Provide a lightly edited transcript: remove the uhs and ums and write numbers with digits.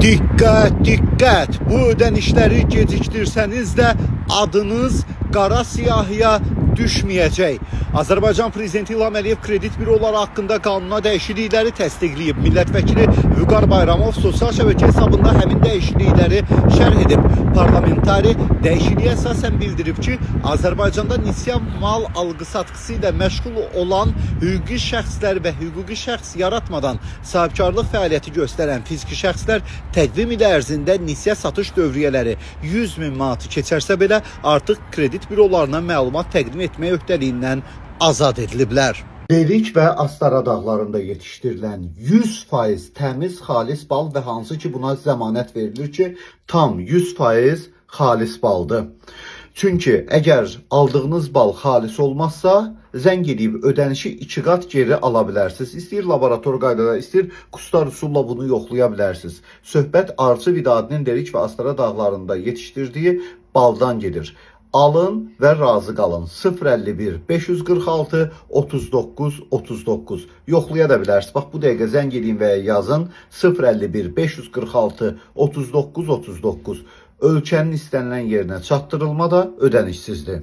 Diqqət, diqqət! Bu ödənişləri gecikdirsəniz də adınız qara siyahıya düşməyəcək. Azərbaycan Prezidenti İlham Əliyev kredit büroları haqqında qanuna dəyişiklikləri təsdiqləyib. Millət vəkili Vüqar Bayramov sosial şəbəkə hesabında həmin dəyişiklikləri şərh edib. Parlamentari dəyişikliyə əsasən bildirib ki, Azərbaycanda nisyan mal alqı-satqısı ilə məşğul olan hüquqi şəxslər və hüquqi şəxs yaratmadan sahibkarlıq fəaliyyəti göstərən fiziki şəxslər təqvim ili ərzində nisyə satış dövriyyələri 100 min manatı keçərsə belə artıq kredit bürolarına məlumat təqdim etmək öhdəliyindən azad ediliblər. Lerik və Astara dağlarında yetişdirilən 100% təmiz xalis bal və hansı ki buna zəmanət verilir ki, tam 100% xalis baldır. Çünki əgər aldığınız bal xalis olmazsa, zəng eləyib ödənişi iki qat geri ala bilərsiniz. İstəyir laborator qaydada, istəyir kustar üsulla bunu yoxlaya bilərsiniz. Söhbət Arçı Vidadinin Lerik və Astara dağlarında yetişdirdiyi baldan gedir. Alın və razı qalın. 051 546 39 39. Yoxlaya da bilərsiniz. Bax bu dəqiqə zəng eləyin və ya yazın. 051 546 39 39. Ölkənin istənilən yerinə çatdırılma da ödənişsizdir.